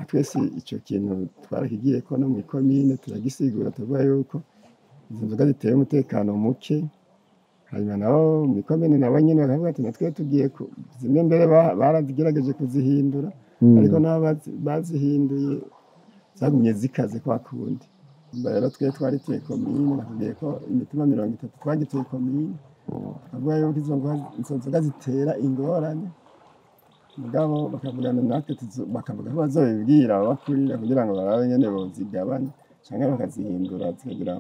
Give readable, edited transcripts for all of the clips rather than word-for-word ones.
Twese icyo kintu twarakigiye ko no mu ikomine turagisigura, tuvuga yuko izo nzoga ziteye umutekano muke. Hanyuma nabo mu ikomine nabo nyine bakavuga ati natwe tugiye zimwe mbere baragerageje kuzihindura, ariko nabo bazihinduye zagumye zikaze kwa kundi. Rero twe twari tuye komine, nakubwiye ko imitima 30 twagituye komine, tukavuga yuko izo nzoga zitera ingorane. Mugabo bakavugana natwe, bakavuga ko bazobibwira ababakurira kugira ngo barabe nyene bozigabanya canke bakazihindura zikagira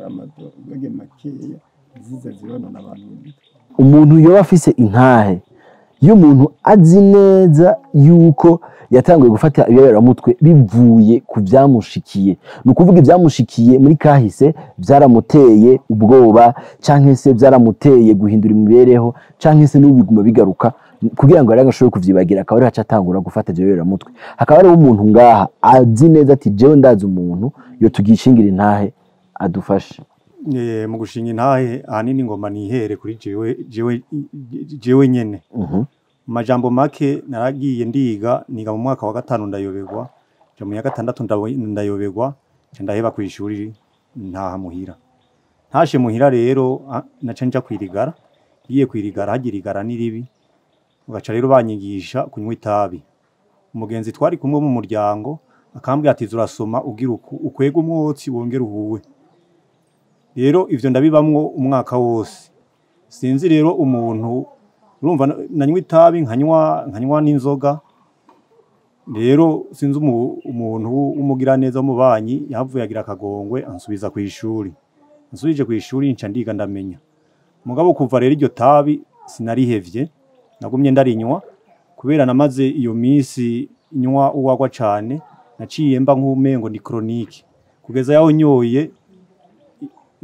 amadoge makeya, zize zironona abantu mu mitwe. Umuntu yoba afise intahe y'umuntu azi neza yuko yatanguye gufata ibiyoberamutwe bivuye ku vyamushikiye, ni ukuvuga ivyamushikiye muri kahise vyaramuteye ubwoba canke se vyaramuteye guhindura imibereho canke se n'ubu biguma bigaruka kugira ngo rero ashobore kuvyibagira, akaba ariho aca atangura gufata ivyo biyoberamutwe. Hakaba hariho umuntu ngaha azi neza ati jewe ndazi umuntu yotugishingira intahe adufashe. Mu gushinga intahe ahanini ngoma nihere kuri jewe nyene. Mu majambo make naragiye ndiga, niga mu mwaka wa 5 ndayoberwa, nja mu ya 6 ndayoberwa, nca ndaheba kw'ishuri ntaha muhira. Ntashe muhira rero naca nja kwirigara, ngiye kwirigara hagira igara n'iribi, ugaca rero banyigisha kunywa itabi. Umugenzi twari kumwe mu muryango akambwira ati zurasoma ugira ukwega umwotsi wongere uhuwe. Rero ivyo ndabibamwo umwaka wose. Sinzi rero umuntu urumva nanywa itabi nkanywa n'inzoga. Rero sinzi umuntu w'umugira neza mu banyi yahavuye agira akagongwe ansubiza kw'ishuri. Ansubije kw'ishuri nca ndiga ndamenya. Mugabo kuva rero iryo tabi sinarihevye, nagumye ndarinywa kubera namaze iyo minsi nywa uwagwa cane, naciye mba nk'umengo ni chronique. Kugeza yaho nyoye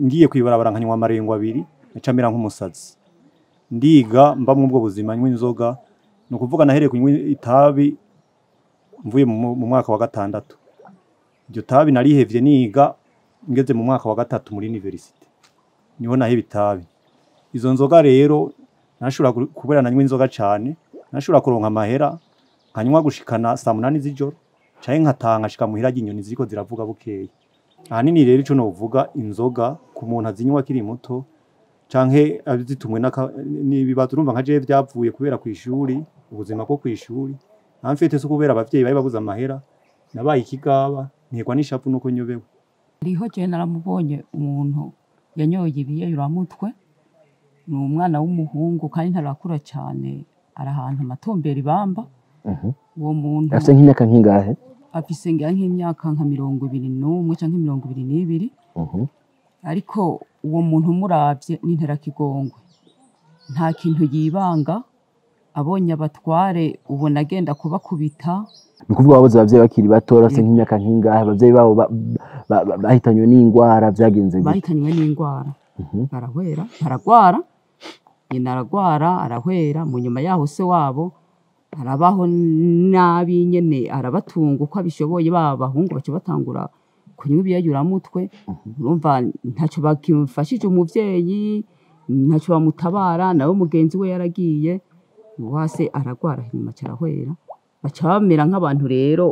ngiye kwibarabara nkanywa amarengo 2 naca mera nk'umusazi. Ndiga mba mw'ubwo buzima nywa inzoga, ni ukuvuga nahereye kunywa itabi mvuye mu mwaka wa 6. Iryo tabi narihevye niga ngeze mu mwaka wa 3 muri university, niho naheba itabi. Izo nzoga rero nashobora kubera nanywa inzoga cane, nashobora kuronka amahera nkanywa gushikana saa 8 z'ijoro canke nkataha nkashika muhira inyoni ziriko ziravuga bukeye. Ahanini rero ico novuga, inzoga ku muntu azinywa akiri muto canke azitumwe n'ibibazo, urumva nka jewe vyavuye kubera kw'ishuri, ubuzima bwo kw'ishuri amfite so kubera abavyeyi bari babuze amahera, nabaye ikigaba nterwa n'ishavu nuko nyobewe. Riho je naramubonye umuntu yanyoye ibiyayuramutwe, ni umwana w'umuhungu kandi ntarakura cyane, ari ahantu amatombera ibamba. Uwo muntu afise nk'imyaka nkingahe? Afise nk'imyaka nka 21 canke 22. Ariko uwo muntu umuravye n'interakigongwe, nta kintu yibanga, abonye abatware ubona agenda kubakubita. Ni ukuvuga babuze abavyeyi bakiri bato, bafise nk'imyaka nkingahe? Abavyeyi babo bahitanywe n'ingwara, vyagenze gute? Bahitanywe n'ingwara, barahwera, baragwara, nyina aragwara arahwera, mu nyuma yaho se wabo arabaho nabi nyene, arabatunga uko abishoboye, baba bahungu baca batangura kunywa ibiyayuramutwe. Urumva ntaco bakimfashije umuvyeyi, ntaco bamutabara, nawe mugenzi we yaragiye wase aragwara nyuma aca arahwera. Baca bamera nk'abantu rero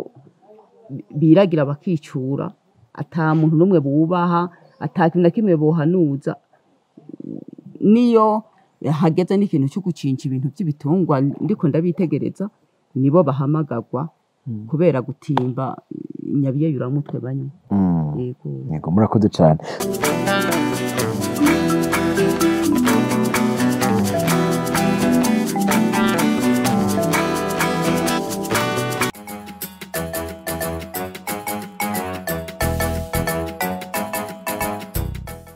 biragira bakicura, ata muntu n'umwe bubaha, ata kintu na kimwe bohanuza. Niyo hageze n'ikintu cyo gucinca ibintu by'ibitungwa ndiko ndabitegereza, nibo bahamagagwa kubera gutimba nyabiyayuramutwe banywa. Yego, murakoze cyane.